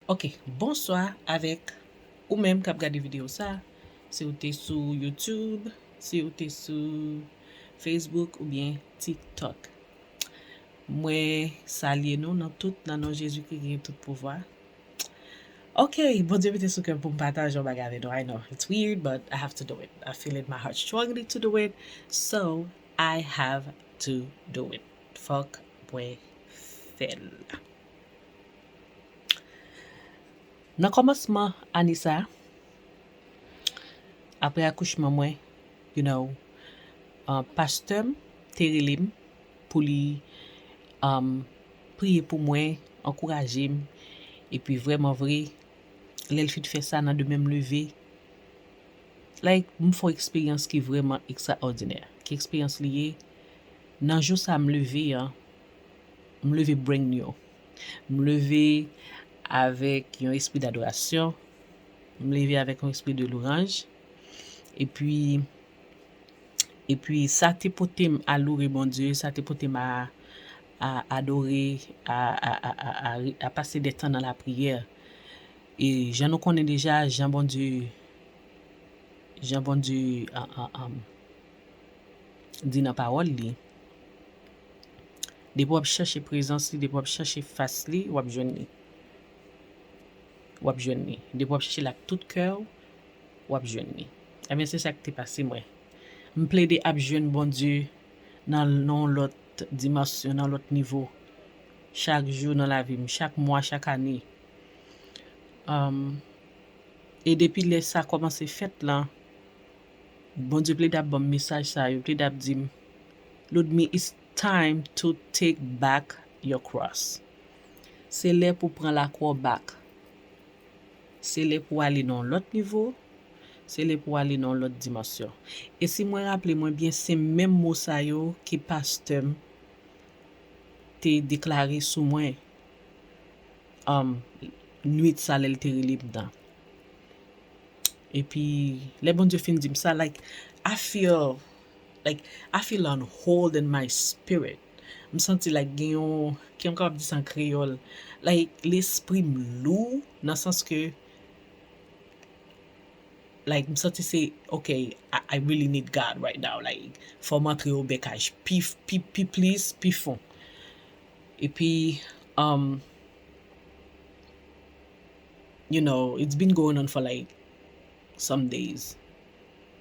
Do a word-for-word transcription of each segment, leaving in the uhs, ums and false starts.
Ok, bonswa avèk ou menm k ap gade videyo sa. Si w te sou YouTube, si w te sou Facebook oubyen TikTok. Mwen salye nou nan tout, nan non Jezi ki gen tout pouvwa. Ok, Bondye mete sou kè m pou m pataje yon bagay avè nou. I know, it's weird, but I have to do it. I feel in my heart strongly to do it, so I have to do it. Fòk mwen fè l. Nan kòmansman ane sa, apre akouchman mwen, you know, uh, pastè m te rele m pou li um, priye pou mwen, ankouraje m. Epi vrèman vre, lè l fin fè sa, nan demen m leve, like, m fè yon eksperyans ki vrèman ekstraòdinè. Ki eksperyans li ye? Nan jou sa m leve an, m leve brand new. M leve avèk yon espri dadorasyon. M leve avèk yon espri de louanj. Epi, epi sa te pote m a loure Bondye, sa te pote m a, a adore, a, a, a, a, a, a pase de tan nan lapriyè. E jan nou konnen deja, jan Bondye, jan Bondye, a, a, a, di nan pawòl li, depi w ap chèche prezans li, depi w ap chèche fas li, w ap jwenn li. W ap jwenn li. Depi w ap chèche l ak tout kè w, w ap jwenn li. Ebyen, se sa k te pase mwen. M plede ap jwenn Bondye nan yon lòt dimansyon, nan lòt nivo. Chak jou nan lavi m, chak mwa, chak ane. Um, e depi lè sa kòmanse fèt lan, Bondye plede ap ban m mesaj sa yo, plede ap di m, Ludmi, it's time to take back your cross. Se lè pou pran lakwa w back. Se lè pou w ale nan yon lòt nivo. Se lè pou w ale nan yon lòt dimansyon. E si mwen raple mwen byen, se menm mo sa yo ke pastè m te deklare sou mwen, um, nwit sa lè l te rele m nan. Epi, lè Bondye fin di m sa, like, I feel, like, I feel on hold in my spirit. M santi, like, gen yon, ki m kapab di sa an kreyòl, like, lespri m lou, nan sans ke, like, m santi se, ok, I, I really need God right now. Like, fò m antre o bekaj pi, pi, pi plis, pi fon. Epi, um, you know, it's been going on for, like, some days.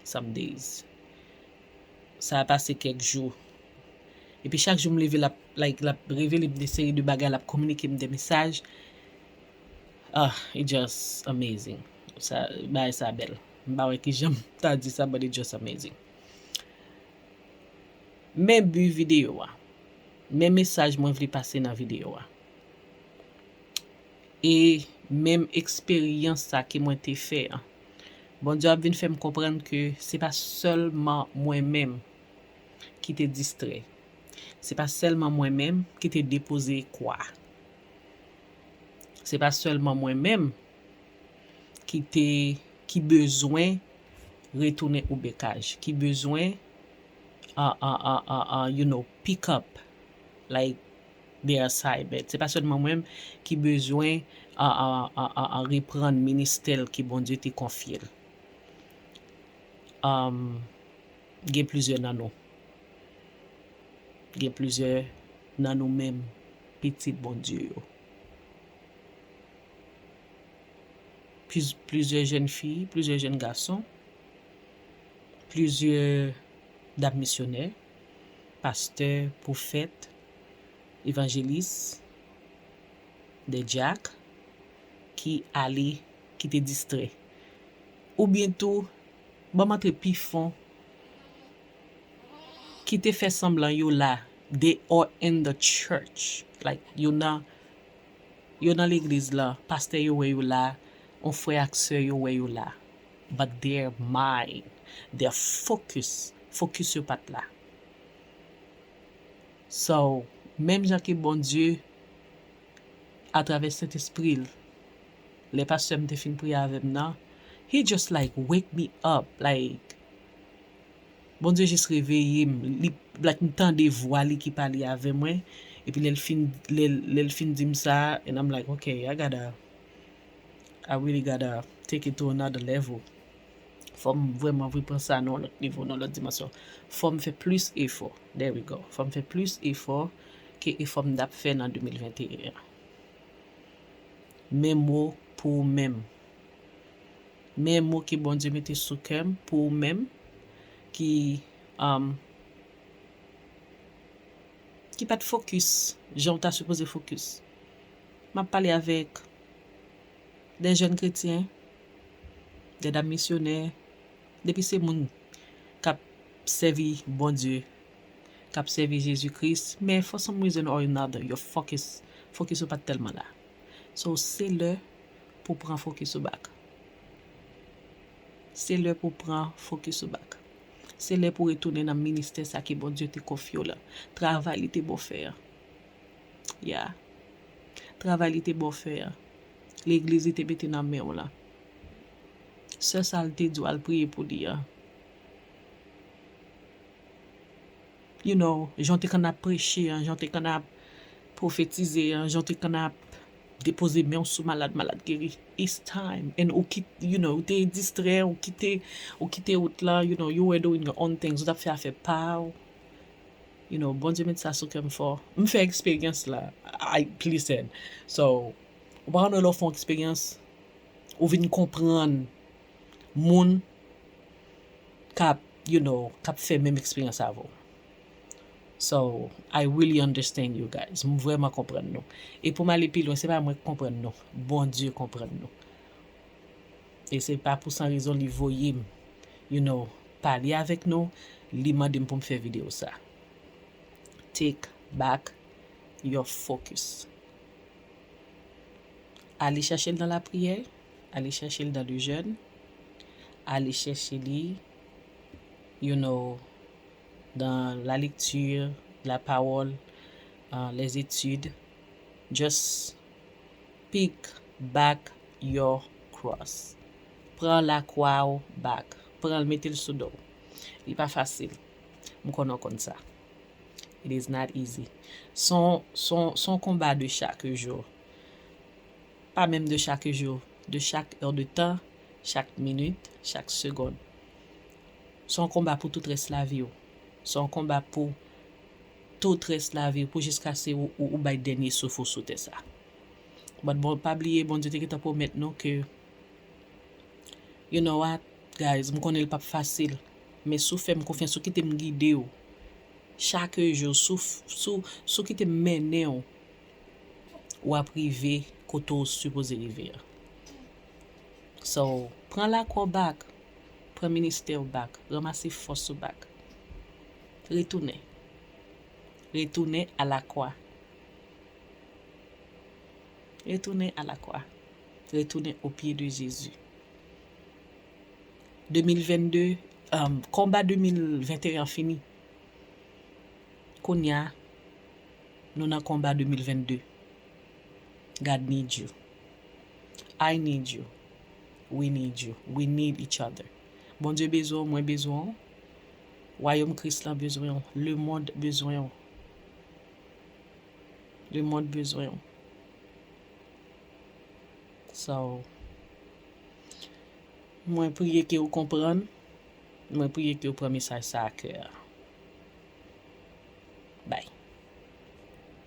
Some days. Sa a pase kèk jou. Epi chak jou m leve, l ap, like, l ap revele m de seri de bagay, l ap kominike m de mesaj. Ah, it just amazing. Sa, bagay sa bèl. M pa wè kijan m ta di sa, but it just amazing. Men bi videyo a. Men mesaj mwen vle pase nan videyo a. E menm eksperyans sa ke mwen te fè an. Bondye ap vin fè m konprann ke se pa sèlman mwen menm ki te distrè. Se pa sèlman mwen menm ki te depoze kwa. Se pa sèlman mwen menm ki te, ki bezwen retounen o bekaj, ki bezwen, uh, uh, uh, uh, uh, you know, pick up, like, the assignment. Se pa sèlman mwen menm ki bezwen, uh, uh, uh, uh, uh, reprann ministè l ke Bondye te konfye l. Um, gen plizyè nan nou. Gen plizyè nan nou menm, pitit Bondye yo. Pliz-, plizyè jèn fi, plizyè jèn gason, plizyè dam misyonè, pastè, pwofèt, evanjelis, de dyak, ki ale, ki te distrè. Oubyen tou, ban m antre pi fon, ki te fè sanblan yo la, they are in the church. Like, yo nan, yo nan legliz la, pastè yo wè yo la, on frè ak sè yo wè yo la. But they're mine. They're focus. Focus yo pa t la. So, menm jan ke Bondye, atravè Sentespri l, lè pastè m te fin priye avè m nan, he just, like, wake me up, like, Bondye jis reveye m, li, like, m tande vwa li ki pale avè mwen, epi lè l fin, lè, lè l fin di m sa, and I'm like, okay, I gotta, I really gotta take it to another level. Fò m vrèman vre pran sa nan yon lòt nivo, nan yon lòt dimansyon. Fò m fè plis efò. There we go. Fò m fè plis efò ke efò m t ap fè nan de mil venteyen an. Men mo pou ou menm. Men mo ke Bondye mete sou kè m pou ou menm, ki, um, ki pa t fokis jan w ta sipoze fokis. M ap pale avèk de jèn kretyen, de dam misyonè, depi se moun k ap sèvi Bondye, k ap sèvi Jezi Kris, men for some reason or another, your focus, focus ou pa t tèlman la. So, se lè pou pran focus ou back. Se lè pou pran focus ou back. Se lè pou retounen nan ministè sa ke Bondye te konfye w la. Travay li te ba w fè an. Yeah. Travay li te ba w fè an. Legliz li te mete nan men w la. Sè sa l te di w al priye pou li an. You know, jan w te konn ap preche an, jan w te konn ap pwofetize an, jan w te konn ap depoze men w sou malad, malad geri. It's time. And ou kit, you know, ou te distrè, ou kite, ou kite wout la, you know, you were doing your own things, ou t ap fè afè pa w. You know, Bondye met sa sou kè m fò. M fè eksperyans la. I, listen. So, ou pa konn lè w fè yon eksperyans, ou vin konprann moun k ap, you know, k ap fè menm eksperyans avè w. So, I really understand you guys. M vrèman konprann nou. E pou m ale pi lwen, se pa mwen k konprann nou. Bondye konprann nou. E se pa pou san rezon li voye m, you know, pale avèk nou, li mande m pou m fè videyo sa. Take back your focus. Ale chèche l nan lapriyè, ale chèche l dans le jeûne, ale chèche li, you know, dans la lecture, la parole, uh, les études. Just pick back your cross. Pran lakwa w back. Pran l, mete l sou do w. Li pa fasil. M konnen w konn sa. It is not easy. Se yon, se yon, se yon konba de chak jou. Pa menm de chak jou, de chak è de tan, chak minit, chak segonn. Se yon konba pou tout rès lavi w. Se yon konba pou tout rès lavi w, pou jiskaske ou, ou, ou bay dènye souf ou sou tè sa. But bon, pa bliye, Bondye te gentan pwomèt nou ke, you know what, guys, m konnen l p ap fasil, men si w fè m konfyans, si w kite m gide w, chak jou, si w, si w, si w kite m mennen w, w ap rive kote w sipoze rive an. So, pran lakwa w back, pran ministè w back, ranmase fòs ou back. Retounen. Retounen a la croix. Retounen a la croix. Retounen au pied de Jésus. De mil vennde, um, konba de mil venteyen an fini. Kounye a, nou nan konba de mil vennde. God need you. I need you. We need you. We need each other. Bondye bezwen w, mwen bezwen w. Wayòm Kris lan bezwen w. Lemonn bezwen w. Lemonn bezwen w. So, mwen priye ke w konprann. Mwen priye ke w pran mesaj sa a kè a.